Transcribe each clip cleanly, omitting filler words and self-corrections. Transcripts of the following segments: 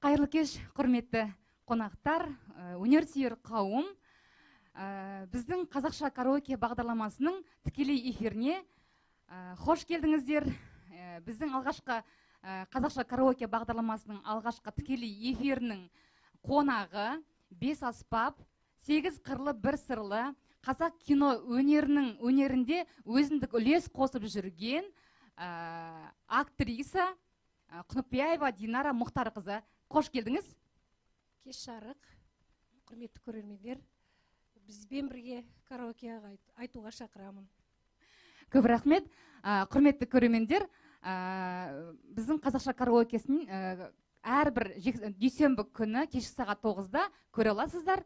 Қайырлы кеш, құрметті қонақтар, өнерсүйер қауым. Біздің қазақша караоке бағдарламасының тікелей эфиріне қош келдіңіздер. Біздің алғашқы қазақша караоке бағдарламасының алғашқы тікелей эфирінің қонағы 5 аспап, 8 қырлы, 1 сырлы, қазақ кино өнерінің өнерінде өзіндік үлес қосып жүрген актриса Құныпияева Динара Мұхтарқызы. Қош келдіңіз. Кеш жарық, құрметті көрермендер, бізбен бірге караокеға айтуға шақырамын. Көп рахмет. Құрметті көрермендер, біздің қазақша караокесін әрбір дүйсенбі күні кешкі сағат 9-да көре аласыздар.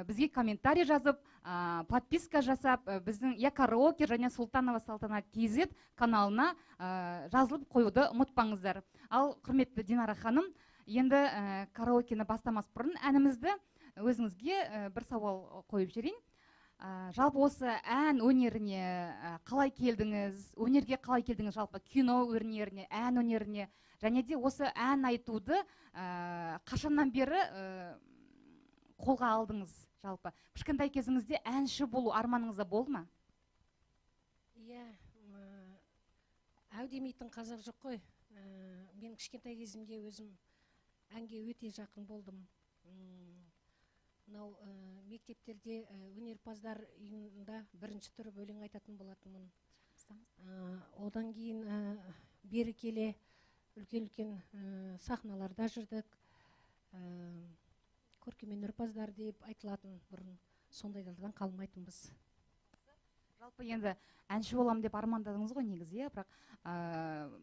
Бізге комментарий жазып, подписка жасап, біздің Я караоке және Султанова Салтанат KZ каналына жазылып қоюды ұмытпаңыздар. Ал құрметті Динара ханым, енді караокені бастамас бұрын әнімізді өзіңізге бір сауал қойып жіберейін. Жалпы осы ән өнеріне қалай келдіңіз, өнерге қалай келдіңіз, жалпы кино өнеріне, ән өнеріне, және де осы ән айтуды қашаннан бері қолға алдыңыз? Жалпы кішкентай кезіңізде әнші болу арманыңызда болды ма? Иә, әу демейтін қазақ жоқ қой. Мен кішкентай кезімде өзім әнге өте жақын болдым. Мынау мектептерде өнерпаздар ұйымында бірінші тұрып өлең айтатын болатынмын. Одан кейін бері келе үлкен-үлкен сахналарда жүрдік. Көркем өнерпаздар деп айтылатын бұрын, сондайлардан қалмайтынбыз. Жалпы енді әнші болам деп армандадыңыз ғой негізі, иә, бірақ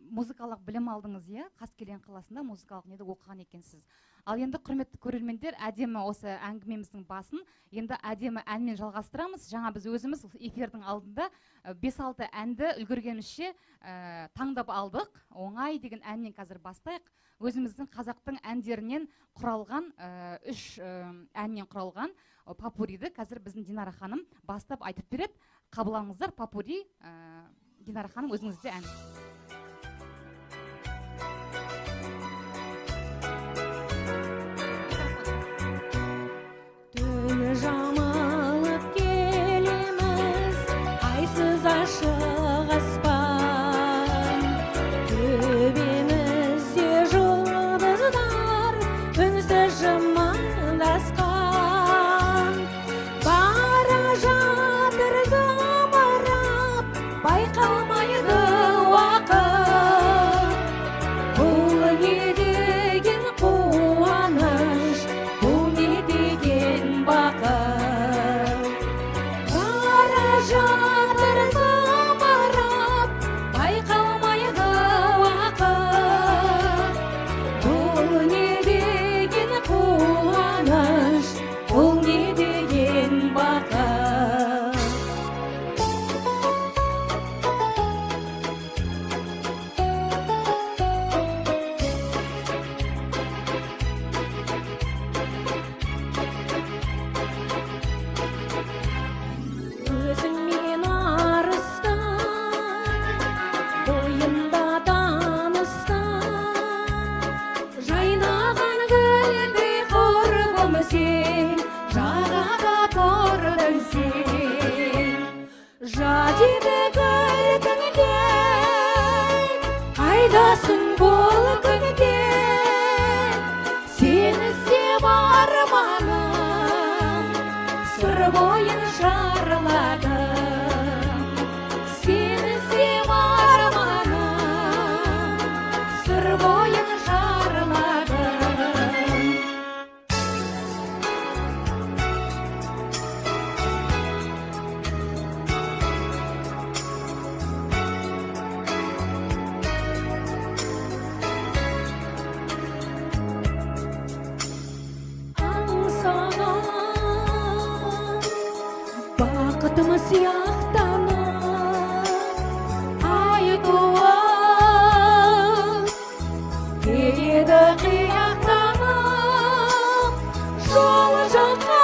музыкалық білім алдыңыз, иә, Қаскелең қаласында музыкалық неде оқыған екенсіз. Ал енді құрметті көрермендер, әдемі осы әңгімеміздің басын енді әдемі әнмен жалғастырамыз. Жаңа біз өзіміз эфирдің алдында 5-6 әнді үлгергенімізше таңдап алдық. Оңай деген әннен қазір бастайық. Өзіміздің қазақтың әндерінен құралған, 3 әннен құралған попурриді қазір біздің Динара ханым бастап айтып береді. Қабыл алыңыздар попурри. Динара ханым, өзіңізде ән. Түн жамылып келеміз, айсыз ашық аспан. Төбемізде жұлдыздар үнсіз жымыңдасқан. Бара жатыр зымырап, байқалмайды уақыт. Бұл не деген қуаныш, бұл не деген бақыт. Бара жатыр зымырап, байқалмайды уақыт. Бұл не деген қуаныш, бұл не деген бақыт. Өзіңмен арыстан, бойында таныстан, жайнаған гүлдей құрбым сен, жағада тұрдың сен. Жаз еді көркіңде, қайдасың бұл күнде? Сені іздеп арманым сыр бойын шарладым. Сені іздеп арманым сыр бойын шарладым. Қияқтанып ай туып келеді, қияқтанып жол жаққа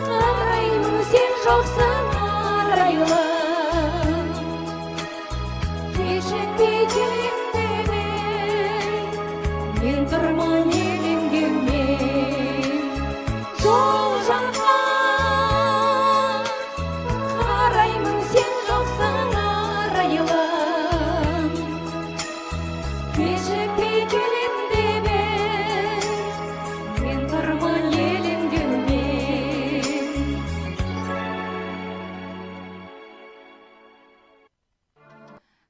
қараймын, сен жоқсың, арайлым. Кешікпей келем деп ең, мен тұрмын елеңдеумен. Жол жаққа қараймын, сен жоқсың, арайлым. Кешікпей келем деп ең, мен тұрмын елеңдеумен.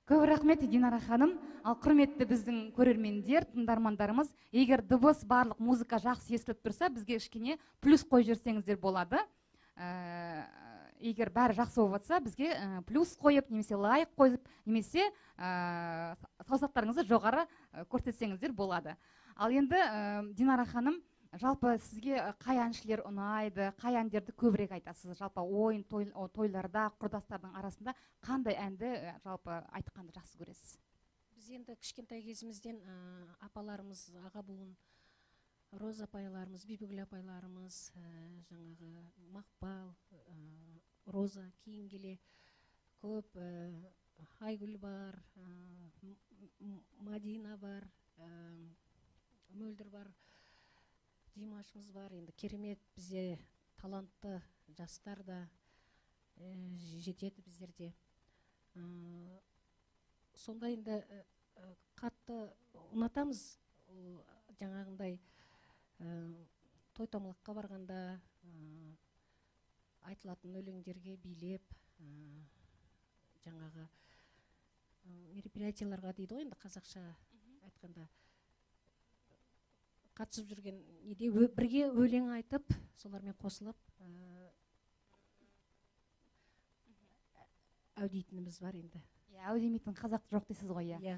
Көп рахмет, Динара ханым. Ал құрметті біздің көрермендер, тыңдармандарымыз, егер дыбыс, барлық музыка жақсы естіліп тұрса, бізге кішкене плюс қойып жіберсеңіздер болады. Егер бәрі жақсы болып жатса, бізге плюс қойып, немесе лайк қойып, немесе саусақтарыңызды жоғары көрсетсеңіздер болады. Ал енді Динара ханым, жалпы сізге қай әншілер ұнайды, қай әндерді көбірек айтасыз? Жалпы ойын той, тойларда, құрдастардың арасында қандай әнді жалпы айтқанды жақсы көресіз? Біз енді кішкентай кезімізден апаларымыз, аға буын, Роза апайларымыз, Бибігүл апайларымыз, жаңағы Мақпал, Роза, кейін келе көп Айгүл бар, Мадина бар, Мөлдір бар, Димашымыз бар. Енді керемет бізде талантты жастар да жетеді біздерде. Сонда енді қатты ұнатамыз жаңағындай той томалаққа барғанда айтылатын өлеңдерге билеп, жаңағы мероприятияларға дейді ғой енді қазақша айтқанда, қатысып жүрген неде бірге өлең айтып, солармен қосылып әудейтініміз бар енді. Иә, әудемейтін қазақ жоқ дейсіз ғой, иә. Иә.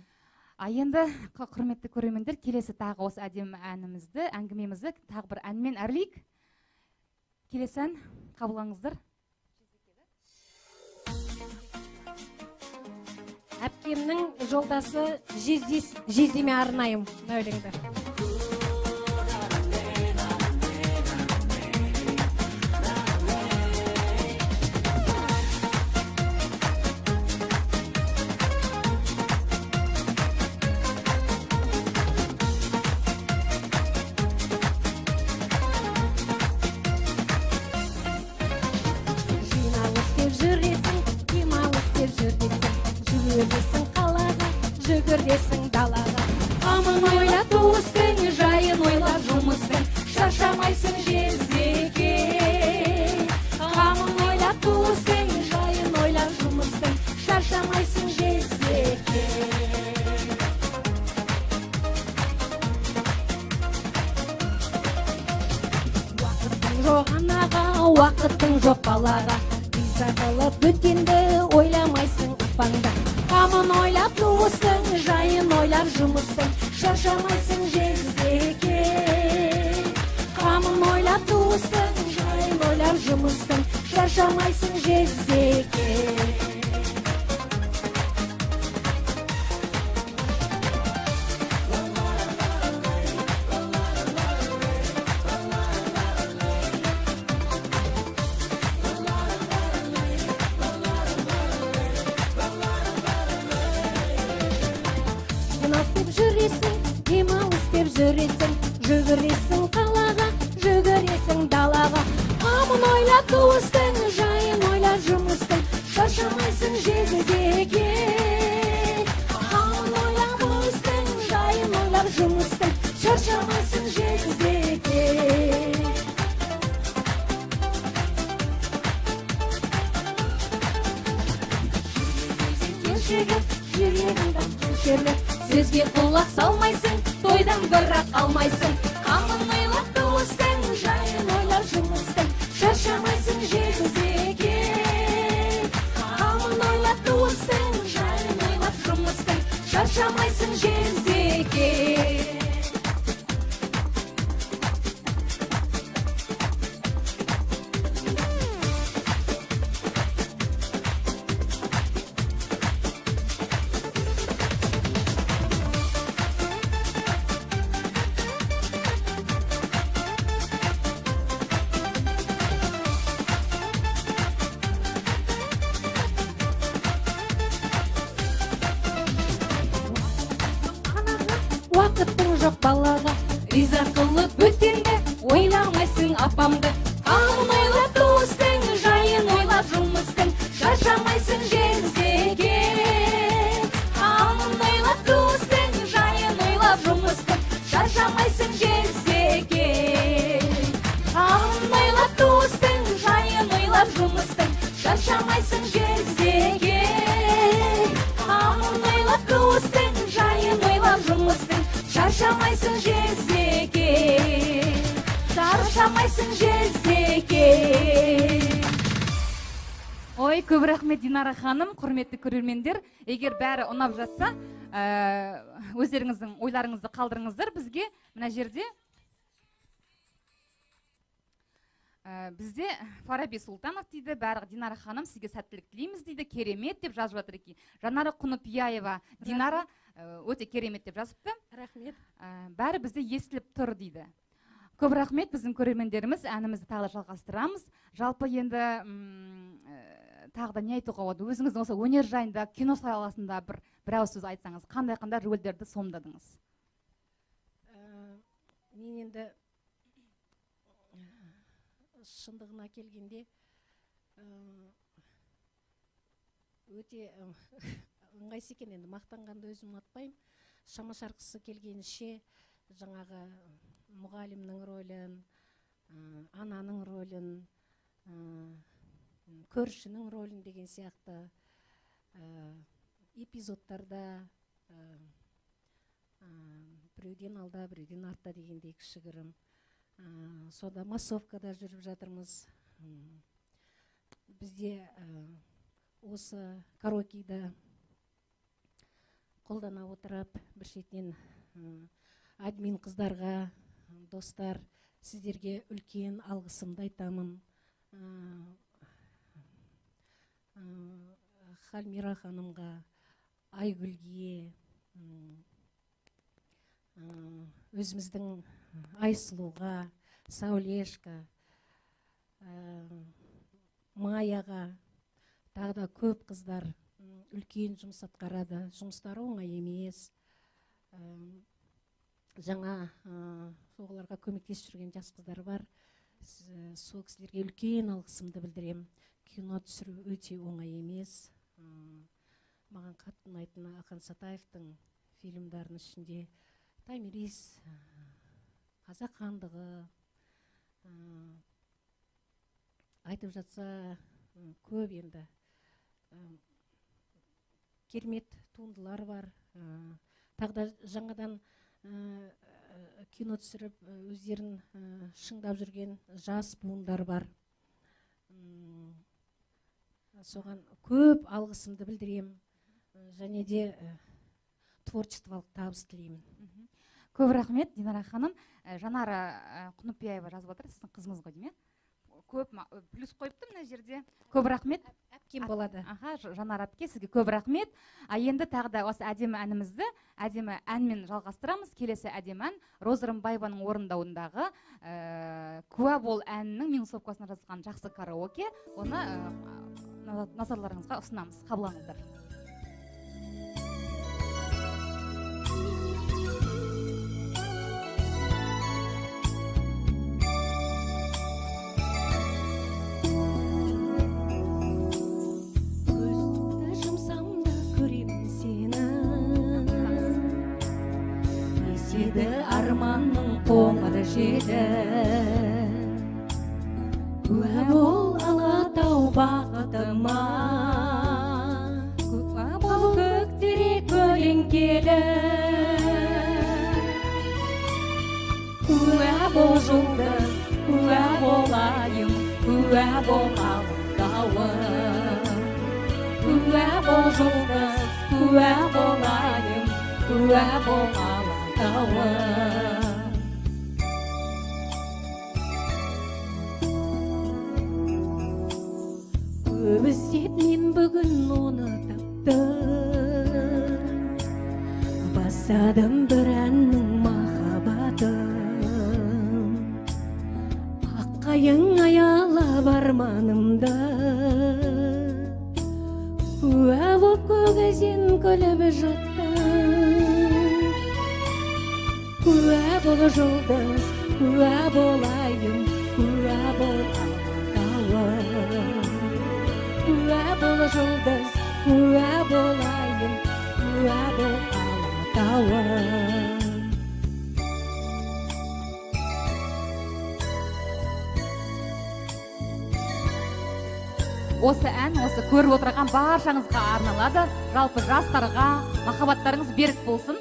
А енді құрметті көрермендер, келесі тағы осы әдемі әнімізді, әңгімемізді тағы бір әнмен әрлейік. Келесі ән қабылдаңыздар. Әпкемнің жолдасы жездеме арнайым мына өлеңді. Жиналыс деп жүресің, демалыс деп жүресің, жүгіресің қалаға, жүгіресің далаға. Қамын ойла туыстың, жайын ойла жұмыстың, шаршамайсың, жездеке. Қамын ойла туыстың, жайын ойла жұмыстың, шаршамайсың, жездеке. Уақытың жоқ анаға, уақытың жоқ балаға, риза қылып бөтенді ойламайсың апаңды. Қамын ойлап туыстың, жайын ойлап жұмыстың, шаршамайсың, жездеке. Қамын ойлап туыстың, жайын ойлап жұмыстың, шаршамайсың, жездеке. Жиналыс деп жүресің, демалыс деп жүресің, жүгіресің қалаға, жүгіресің далаға. Қамын ойла туыстың, жайын ойла жұмыстың, шаршамайсың, жездеке. Қамын ойла туыстың, жайын ойлап жұмыстың, шаршамайсың, жездеке. Кешігіп, жүрегіңді кешіріп, сөзге құлақ салмайсың, тойдан бірақ алмайсың. Қамын ойлап туыстың, жайын ойлап жұмыстың, шаршамайсың, жездеке. Қамын ойлап туыстың, жайын ойлап жұмыстың, шаршамайсың, жездеке. жоқ балаға. Риза қылып бөтенді, ойламайсың апамды. Қамын ойлап туыстың, жайын ойлап жұмыстың, шаршамайсың жездеке. Қамын ойлап туыстың, жайын ойлап жұмыстың, шаршамайсың жездеке. Қамын ойлап туыстың, жайын ойлап жұмыстың, шаршамайсың жездеке. Қамын ойлап туыстың, жайын ойлап жұмыстың, шаршамайсың жездеке. Шаршамайсың жездеке. Ой, көп рахмет, Динара ханым, құрметті көрермендер. Егер бәрі ұнап жатса, өздеріңіздің ойларыңызды қалдырыңыздар бізге. Мына жерде бізде Фараби Сұлтанов дейді, бәрі Динара ханым, сізге сәттілік тілейміз дейді, керемет деп жазып жатыр екен. Жанара Құныпияева, Динара өте керемет деп жазыпты. Рахмет. Бәрі бізде естіліп тұр дейді. Көп рахмет біздің көрермендеріміз, әнімізді тағы да жалғастырамыз. Жалпы енді тағы да не айтуға болады? Өзіңіздің осы өнер жайында, кино саласында бір ауыз сөз айтсаңыз, қандай-қандай рөлдерді сомдадыңыз? Мен енді шындығына келгенде өте ыңғайсыз екен енді, мақтанғанды өзім ұнатпаймын. Шама шарқысы келгенше жаңағы мұғалімнің рөлін, ананың рөлін, көршінің рөлін деген сияқты эпизодтарда біреуден алда, біреуден артта дегендей кішігірім. Сонда массовкада жүріп жатырмыз. Бізде осы караокеда қолдана отырып, бір шетінен админ қыздарға, достар, сіздерге үлкен алғысымды айтамын. Халмира ханымға, Айгүлге, өзіміздің Айсұлуға, Саулешка, Маяға, тағы да көп қыздар үлкен жұмыс атқарады. Жұмыстары оңай емес. Жаңа соларға көмектесіп жүрген жас қыздар бар. Сол кісілерге үлкен алғысымды білдіремін. Кино түсіру өте оңай емес. Маған қатты ұнайтыны Ақан Сатаевтың фильмдарының ішінде Томирис, Қазақ хандығы, айтып жатса көп енді. Керемет туындылар бар. Тағы да жаңадан кино түсіріп өздерін шыңдап жүрген жас буындар бар. Соған көп алғысымды білдіремін. Және де творчестволық табыс тілеймін. Көп рахмет, Динара ханым. Жанара Құныпияева жазып отыр, сіздің қызыңыз ғой деймін, иә? Көп плюс қойыпты мына жерде. Көп рахмет. Әпкем болады. Аха, Жанара әпке, сізге көп рахмет. А енді тағы да осы әдемі әнімізді, әдемі әнмен жалғастырамыз. Келесі әдемі ән Роза Рымбаеваның орындауындағы Куә бол әнінің минусовкасына жазылған жақсы караоке. Оны назарларыңызға ұсынамыз. Қабыл алыңыздар. Арманның қоңыр желі, куә бол Алатау бақытыма, куә бол көктерек көлеңкелі, куә бол жұлдыз, куә бол айым, куә бол Алатауым, куә бол жұлдыз, куә бол айым, куә бол Алатауым. Көп іздеп мен бүгін оны таптым, бастадым бір әннің махаббатын. Ақ қайың аялап арманымды, куә боп көк өзен күліп жатты. Куә бол жұлдыз, куә болайым, куә бол Алатауым. Куә бол жұлдыз, куә болайым, куә бол Алатауым. Осы ән, осы көріп отырған баршаңызға арналады. Жалпы жастарға махаббаттарыңыз берік болсын.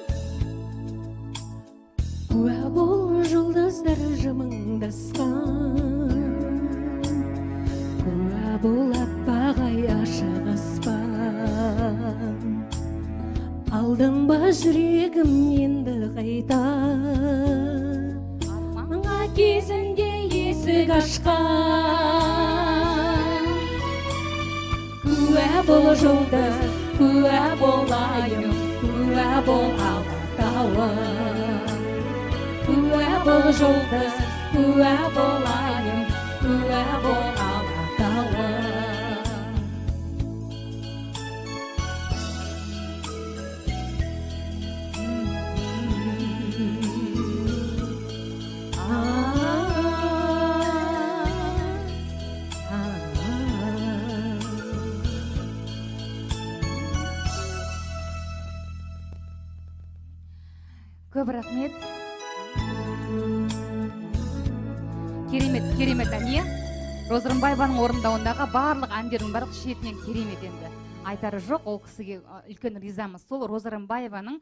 Куә бол жұлдыздар жымыңдасқан, куә бол аппақ ай ашық аспан. Алдың ба жүрегім енді қайта, маңа кезімде есік ашқан. Куә бол жұлдыз, куә болайым, куә бол Алатауым. Куә бол жұлдыз, куә болайым, куә бол Алатауым. Көп рахмет. Керемет, керемет әне. Роза Рымбаеваның орындауындағы барлық әндердің барлық шетінен керемет енді. Айтары жоқ, ол кісіге үлкен ризамыз. Сол Роза Рымбаеваның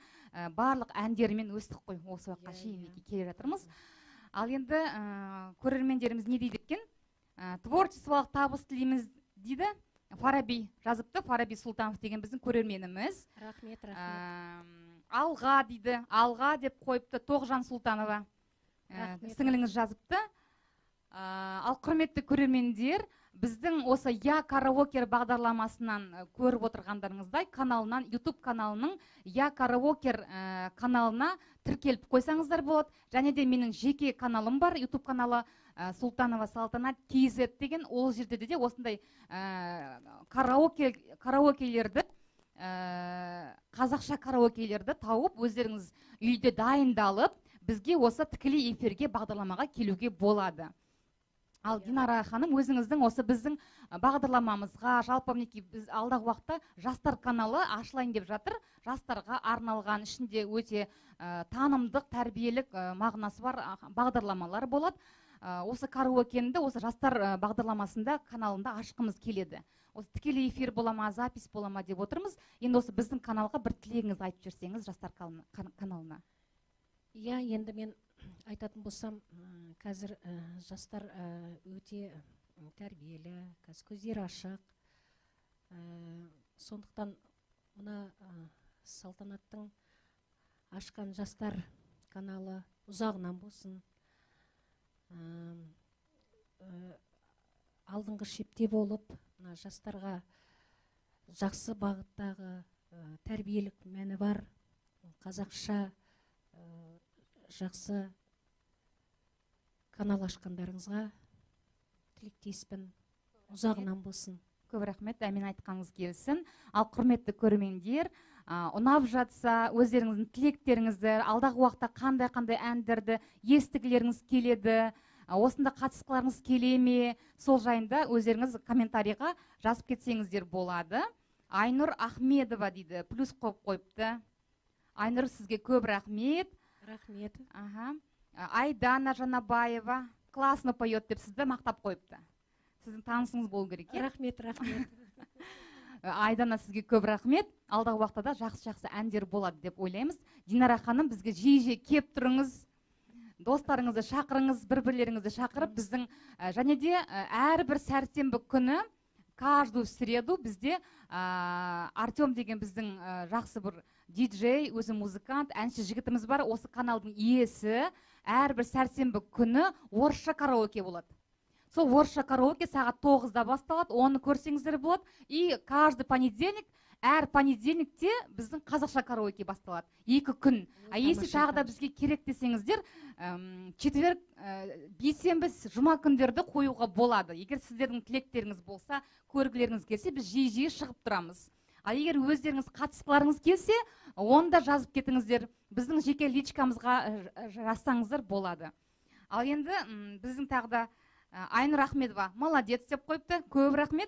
барлық әндерімен өстік қой, осы уақытқа шейін келе жатырмыз. Ал енді көрермендеріміз не дейді екен? Творчестволық табыс тілейміз дейді. Фараби жазыпты, Фараби Сұлтанов деген біздің көрерменіміз. Рахмет, рахмет. Алға дейді, алға деп қойыпты Тоғжан Сұлтанова. Сіңіліңіз жазыпты. Ал құрметті көрермендер, біздің осы Я Караокер бағдарламасынан көріп отырғандарыңыздай, каналынан, YouTube каналының Я Караокер каналына тіркеліп қойсаңыздар болады. Және де менің жеке каналым бар, YouTube каналы Сұлтанова Салтанат KZ деген, ол жерде де осындай караокелерді, қазақша караокелерді тауып, өздеріңіз үйде дайындалып, бізге осы тікелей эфирге бағдарламаға келуге болады. Ал Динара ханым, өзіңіздің осы біздің бағдарламамызға, жалпы мінекей біз алдағы уақытта жастар каналы ашылайын деп жатыр. Жастарға арналған, ішінде өте танымдық, тәрбиелік мағынасы бар бағдарламалар болады. Осы караокені осы жастар бағдарламасында каналында ашқымыз келеді. Осы тікелей эфир бола ма, запись бола ма деп отырмыз. Енді осы біздің каналға бір тілегіңізді айтып жіберсеңіз жастар каналына. Иә, енді мен айтатын болсам, қазір жастар өте тәрбиелі, қазір көздері ашық. Сондықтан мына Салтанаттың ашқан жастар каналы ұзағынан болсын. Алдыңғы шепте болып, мына жастарға жақсы бағыттағы тәрбиелік мәні бар, қазақша жақсы канал ашқандарыңызға тілектеспін, ұзағынан болсын. Көп рахмет, әмин, айтқаныңыз келсін. Ал құрметті көрермендер, ұнап жатса, өздеріңіздің тілектеріңізді, алдағы уақытта қандай-қандай әндерді естігілеріңіз келеді, осында қатысқыларыңыз келе ме, сол жайында өздеріңіз комментарийға жазып кетсеңіздер болады. Айнұр Ахмедова дейді, плюс қойып қойыпты. Айнұр, сізге көп рахмет. Рахмет. Айдана Жанабаева классно поет деп сізді мақтап қойыпты. Сіздің танысыңыз болу керек, е? Рахмет, рахмет. Айдана, сізге көп рахмет. Алдағы уақытта да жақсы-жақсы әндер болады деп ойлаймыз. Динара ханым, бізге жиі-жиі кеп тұрыңыз, достарыңызды шақырыңыз, бір-бірлеріңізді шақырып, біздің және де әрбір сәрсенбі күні, каждую среду бізде Артем деген біздің жақсы бір диджей, өзі музыкант, әнші жігітіміз бар, осы каналдың иесі. Әрбір сәрсенбі күні орысша караоке болады. Сол орысша караоке сағат 9-да басталады, оны көрсеңіздер болады. И каждый понедельник, әр понедельникте біздің қазақша караоке басталады. 2 күн. А если тағы да бізге керек десеңіздер, четверг, бейсенбі, жұма күндерді қоюға болады. Егер сіздердің тілектеріңіз болса, көргілеріңіз келсе, біз жиі-жиі шығып тұрамыз. Ал егер өздеріңіз қатысқыларыңыз келсе, оны да жазып кетіңіздер. Біздің жеке личкамызға жазсаңыздар болады. Ал енді біздің тағы да Айнұр Ахмедова молодец деп қойыпты. Көп рахмет.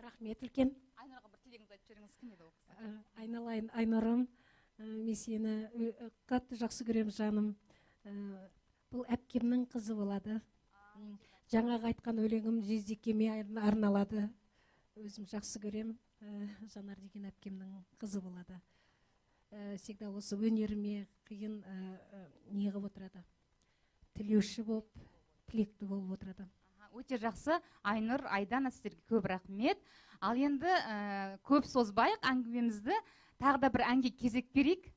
Рахмет үлкен. Айнұрға бір тілегіңізді айтып жіберіңіз, кім еді ол кісі? Айналайын Айнұрым, мен сені қатты жақсы көремін жаным. Бұл әпкемнің қызы болады. Жаңағы айтқан өлеңім жездекеме арналады. Өзім жақсы көрем. Жанар деген әпкемнің қызы болады. Всегда осы өнеріме қиын не қылып отырады. Тілеуші болып, тілекті болып отырады. Өте жақсы. Айнұр, Айдана, сіздерге көп рахмет. Ал енді көп созбайық әңгімемізді. Тағы да бір әнге кезек берейік.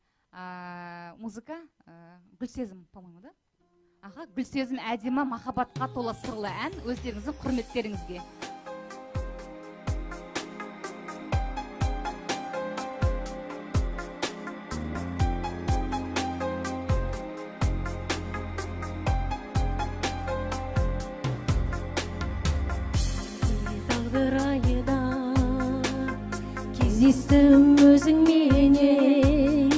Музыка, Гүлсезім, по-моему, да? Аха, Гүлсезім әдемі махаббатқа тола сырлы ән өздеріңіздің құрметтеріңізге. Кездестім өзіңменен,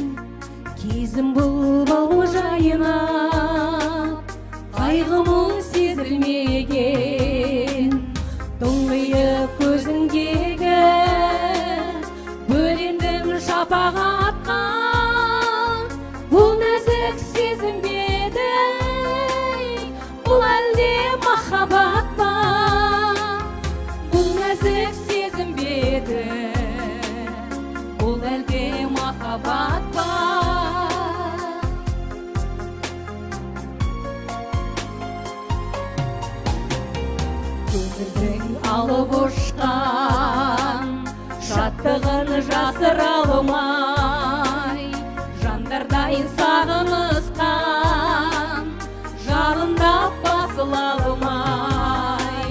кезім бұл бал жайнап, қайғы мұң сезілмеген. Тұңғиық көзіңдегі бөлендім шапағатқа, бұл нәзік сезім бе еді, бұл әлде махаббат па? Бұл нәзік сезім бе еді, бұл әлде махаббат па? Көңілдің алып ұшқан шаттығын жасыра алмай, жандардай сағынысқан, жалындап басыла алмай.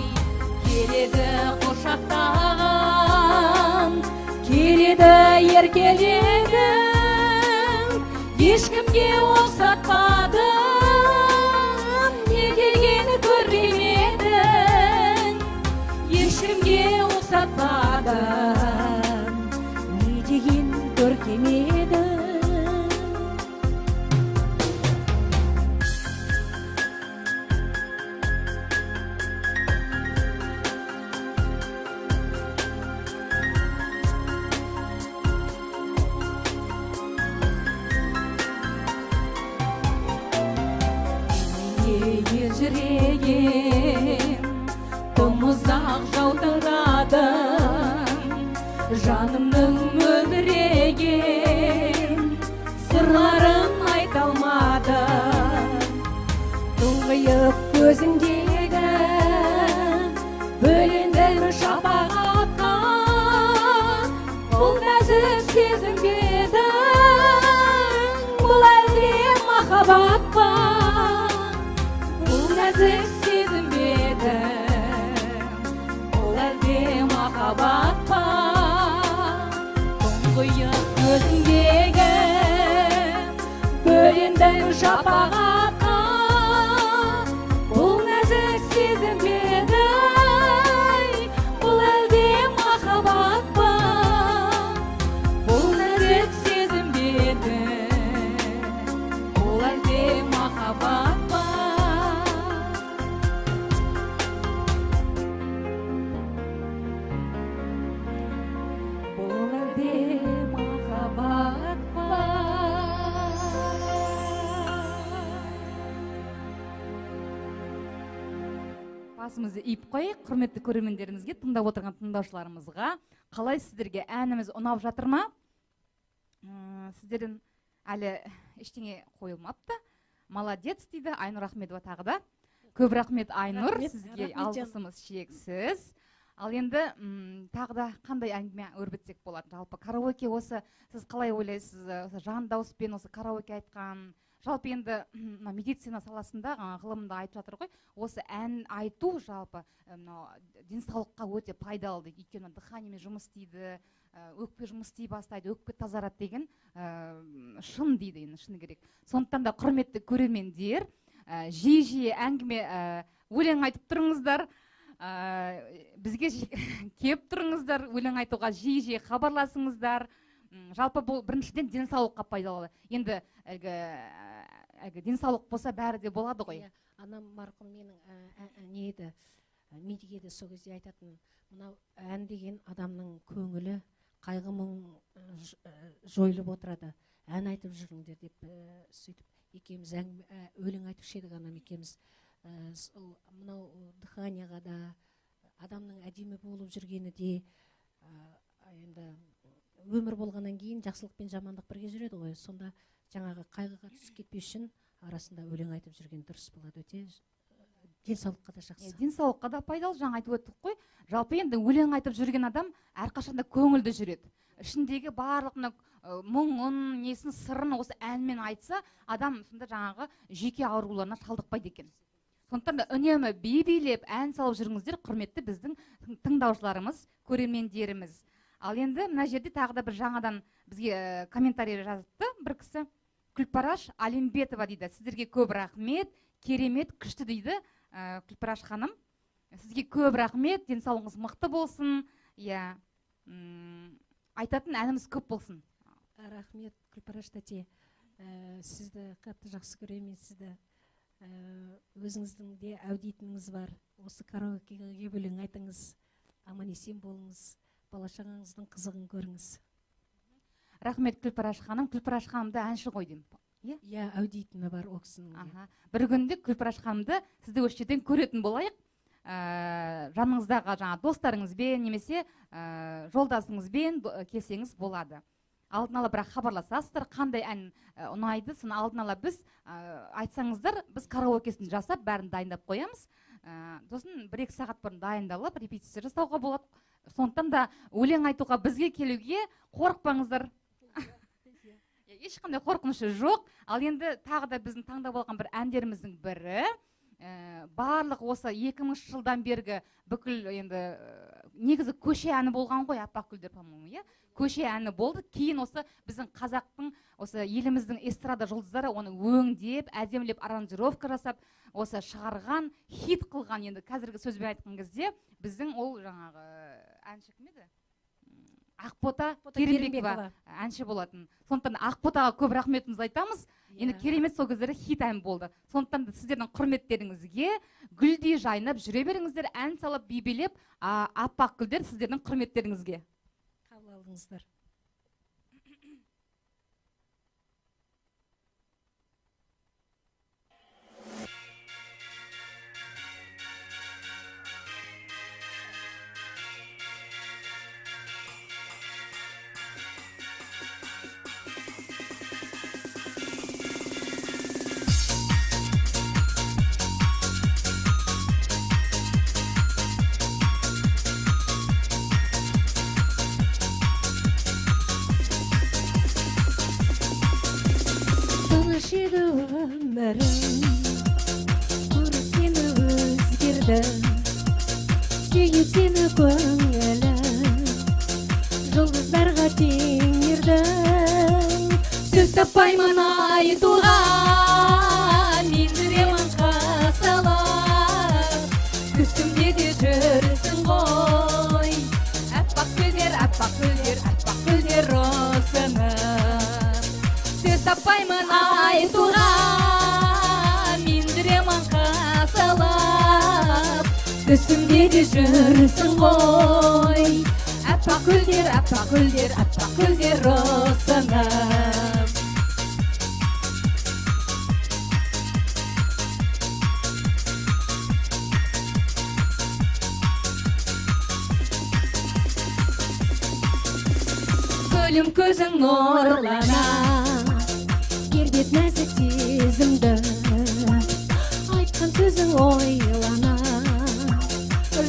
Келеді құшақтаған, келеді еркелегім, ешкімге ұқсатпадым, не келгені көрмедің, ешкімге ұқсатпадым, не деген көркем едің. Елжіреген тым ұзақ жаутаңдадым, жанымның мөлдіреген сырларын айта алмадым. Тұңғиық көзіңдегі бөлендім шапағатқа, бұл нәзік сезім бе еді, бұл әлде махаббат па? Бұл нәзік сезім бе еді, бұл әлде махаббат па? Тұңғиық көзіңдегі бөлендім шапағатқа, бұл нәзік сезім бе еді, бұл әлде махаббат па? Бұл нәзік сезім бе еді, бұл әлде махаббат па? Бұл әлде махаббат па? Басымызды иіп қояйық, құрметті көрермендерімізге, тыңдап отырған тыңдаушыларымызға. Қалай сіздерге әніміз ұнап жатыр ма? Сіздерден әлі ештеңе қойылмапты. Молодец дейді Айнұр Ахмедова тағы да. Көп рахмет Айнұр, Рахмет, сізге рахмет жаным. алғысымыз шексіз. Ал енді тағы да қандай әңгіме өрбітсек болады? Жалпы караоке осы, сіз қалай ойлайсыз, осы жан дауыспен осы караоке айтқан, жалпы енді мына медицина саласында, ғылымда айтып жатыр ғой, осы ән айту жалпы мынау денсаулыққа өте пайдалы дейді. Өйткені дыханиемен жұмыс істейді, өкпе жұмыс істей бастайды, өкпе тазарады деген, шын дейді енді, шыны керек. Сондықтан да құрметті көрермендер, жиі-жиі әңгіме, өлең айтып тұрыңыздар. Бізге келіп тұрыңыздар, өлең айтуға жиі-жиі хабарласыңыздар. Жалпы бұл біріншіден денсаулыққа пайдалы. Енді әлгі денсаулық болса бәрі де болады ғой. Иә, анам марқұм менің не еді, медик еді, сол кезде айтатын, мынау ән деген адамның көңілі, қайғы мұң жойылып отырады, ән айтып жүріңдер деп, сөйтіп екеуміз өлең айтушы едік анам екеуміз. Сол мынау дыханияға да, адамның әдемі болып жүргені де, енді өмір болғаннан кейін жақсылық пен жамандық бірге жүреді ғой. Сонда жаңағы қайғыға түсіп кетпеу үшін арасында өлең айтып жүрген дұрыс болады, өте денсаулыққа да жақсы. Денсаулыққа да пайдалы, жаңа айтып өттік қой. Жалпы енді өлең айтып жүрген адам әрқашанда көңілді жүреді. Ішіндегі барлық мына мұңын, несін, сырын осы әнмен айтса, адам сонда жаңағы жүйке ауруларына шалдықпайды екен. Сондықтан да үнемі би билеп, ән салып жүріңіздер, құрметті біздің тыңдаушыларымыз, көрермендеріміз. Ал енді мына жерде тағы да бір жаңадан бізге комментарий жазыпты бір кісі. Күлпараш Алимбетова дейді. Сіздерге көп рахмет, керемет, күшті дейді, Күлпараш ханым. Сізге көп рахмет, денсаулығыңыз мықты болсын. Иә, айтатын әніміз көп болсын. Рахмет, Күлпараш тәте. Сізді қатты жақсы көремін, мен сізді. Өзіңіздің де әудетіңіз бар. Осы караокеге келіп өлең айтыңыз, аман есен болыңыз, бала шағаңыздың қызығын көріңіз. Рахмет, Күлпараш ханым. Күлпараш ханымды әнші ғой деймін. Иә? Иә, әудетіні бар ол кісінің де. Аха. Бір күнде Күлпараш ханымды сізді осы жерден көретін болайық. Жаныңыздағы жаңа достарыңызбен немесе жолдасыңызбен келсеңіз болады. Алдын ала бірақ хабарласасыздар, қандай ән ұнайды, соны алдын ала біз айтсаңыздар, біз караокесін жасап, бәрін дайындап қоямыз. Сосын 1-2 сағат бұрын дайындалып, репетиция жасауға болады. Сондықтан да өлең айтуға бізге келуге қорықпаңыздар. Ешқандай қорқынышы жоқ. Ал енді тағы да біздің таңдап алған бір әндеріміздің бірі, барлық осы 2000 жылдан бергі бүкіл енді негізі көше әні болған ғой, аппақ гүлдер, по-моему, иә? Көше әні болды. Кейін осы біздің қазақтың, осы еліміздің эстрада жұлдыздары оны өңдеп, әдемілеп аранжировка жасап, осы шығарған, хит қылған, енді қазіргі сөзбен айтқан кезде біздің ол жаңағы әнші кім еді? Ақбота Керімбекова әнші болатын. Сондықтан Ақботаға көп рахметімізді айтамыз. Енді керемет сол кездері хит ән болды. Сондықтан да сіздердің құрметтеріңізге гүлдей жайнап жүре беріңіздер, ән салып, би билеп, аппақ гүлдер сіздердің құрметтеріңізге. Қабыл алыңыздар. Өмірім көріп сені өзгерді, сүйіп сені көңілім жұлдыздарға теңерді. Сөз таппаймын айтуға, мен жүремін қасалап, түсімде де жүрсің ғой. Аппақ гүлдер, аппақ гүлдер, аппақ гүлдер ұсынып. Сөз таппаймын айтуға, мен жүремін қасалап, түсімде де жүрсің ғой. Аппақ гүлдер, аппақ гүлдер, аппақ гүлдер ұсынып. Гүлім көзің нұрлана, тербет нәзік сезімді, айтқан сөзің ойлана,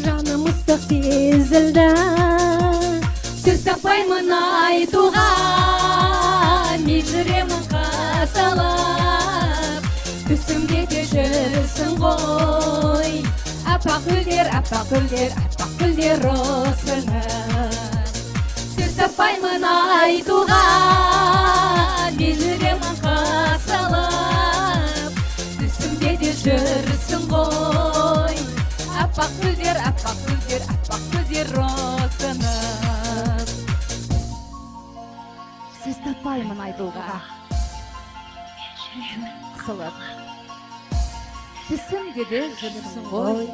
жаным ыстық сезілді. Сөз таппаймын айтуға, мен жүремін қасалап, түсімде де жүрсің ғой. Аппақ гүлдер, аппақ гүлдер, аппақ гүлдер ұсынып. Сөз таппаймын айтуға, мен жүремін қасалап, түсімде де жүрсің ғой. Аппақ гүлдер, аппақ гүлдер, аппақ гүлдер ұсынып. Сөз таппаймын айтуға қысылып, түсімде де жүрсің ғой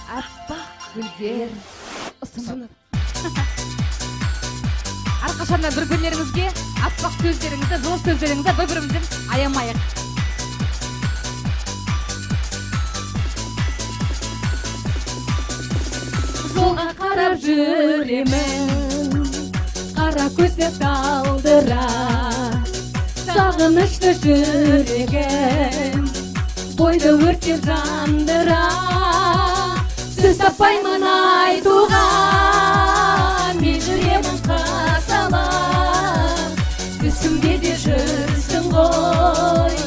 аппақ гүлдер ұсынып. Әрқашанда бір бірлеріңізге аппақ сөздеріңізді, жылы сөздеріңізді бір бірімізден аямайық. Жолға қарап жүремін, қара көзді талдыра, сағынышты жүрегім бойды өртеп жандыра. Сөз таппаймын айтуға, мен жүремін қасалап, түсімде де жүрсің ғой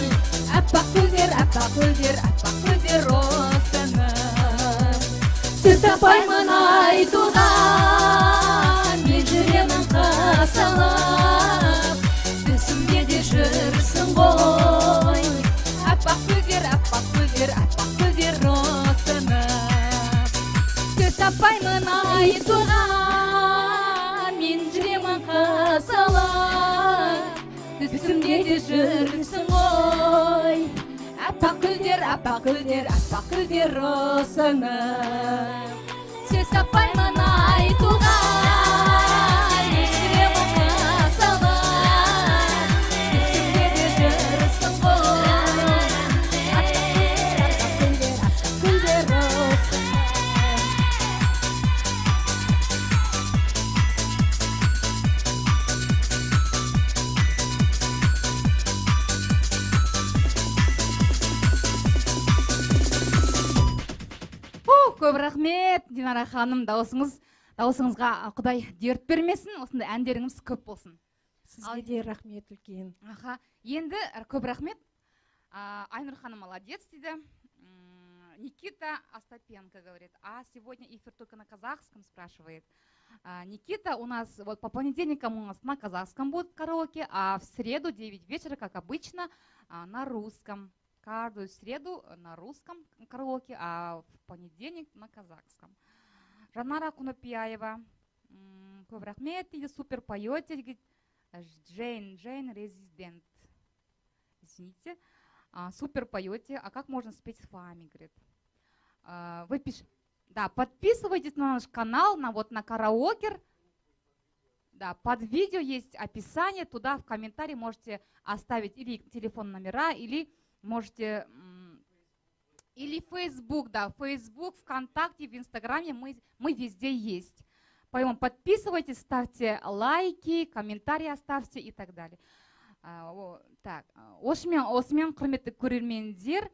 аппақ гүлдер, аппақ гүлдер, аппақ гүлдер ұсынып. Сөз таппаймын айтуға, мен жүремін қасалап, түсімде де жүрсің ғой аппақ гүлдер, аппақ гүлдер, аппақ гүлдер ұсынып. Сөз таппаймын айтуға, мен жүремін қасалап, түсімде де жүрсің ғой аппақ гүлдер, аппақ гүлдер, аппақ гүлдер ұсынып. Сөз таппаймын айтуға, мен жүремін қасалап, түсімде де жүрсің ғой аппақ гүлдер, аппақ гүлдер, аппақ гүлдер ұсынып. Фу, көп рахмет, Динара ханым, дауысыңызға Құдай дерт бермесін, осындай әндеріңіз көп болсын. Сізге де рахмет үлкен. Аха, енді көп рахмет. Айнұр ханым молодец дейді. Никита Остапенко говорит, а сегодня эфир только на казахском, спрашивает. Никита, у нас вот по понедельникам у нас на казахском будет караоке, а в среду 9 вечера, как обычно, на русском. Каждую среду на русском караоке, а в понедельник на казахском. Жанара Кунапияева, көп рахмет дейді, супер поете, говорит, Джейн, Джейн Резидент. Извините. Супер поете, а как можно спеть с вами, говорит. Вы пишете, да, подписывайтесь на наш канал, на караокер. Да, под видео есть описание, туда в комментарии можете оставить или телефон номера, или можете, или Facebook, да, Facebook, ВКонтакте, в Инстаграме, мы везде есть. Поэтому подписывайтесь, ставьте лайки, комментарии оставьте и так далее. Так, осымен, құрметті көрермендер,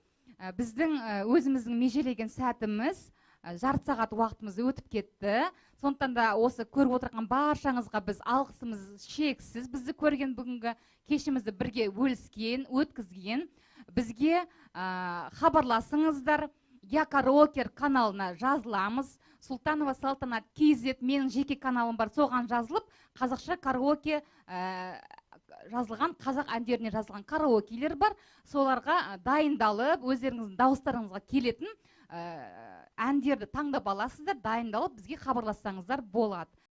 біздің өзіміздің межелеген сәтіміз, жарты сағат уақытымыз өтіп кетті. Сондықтан да осы көріп отырған баршаңызға біз алғысымыз шексіз. Бізді көрген, бүгінгі кешімізді бірге бөліскен, өткізген, бізге хабарласыңыздар. Я Караокер каналына жазыламыз. Султанова Салтанат KZ менің жеке каналым бар, соған жазылып, қазақша караоке жазылған, қазақ әндеріне жазылған караокелер бар. Соларға дайындалып, өздеріңіздің дауыстарыңызға келетін әндерді таңдап аласыздар, дайындалып бізге хабарлассаңыздар болады.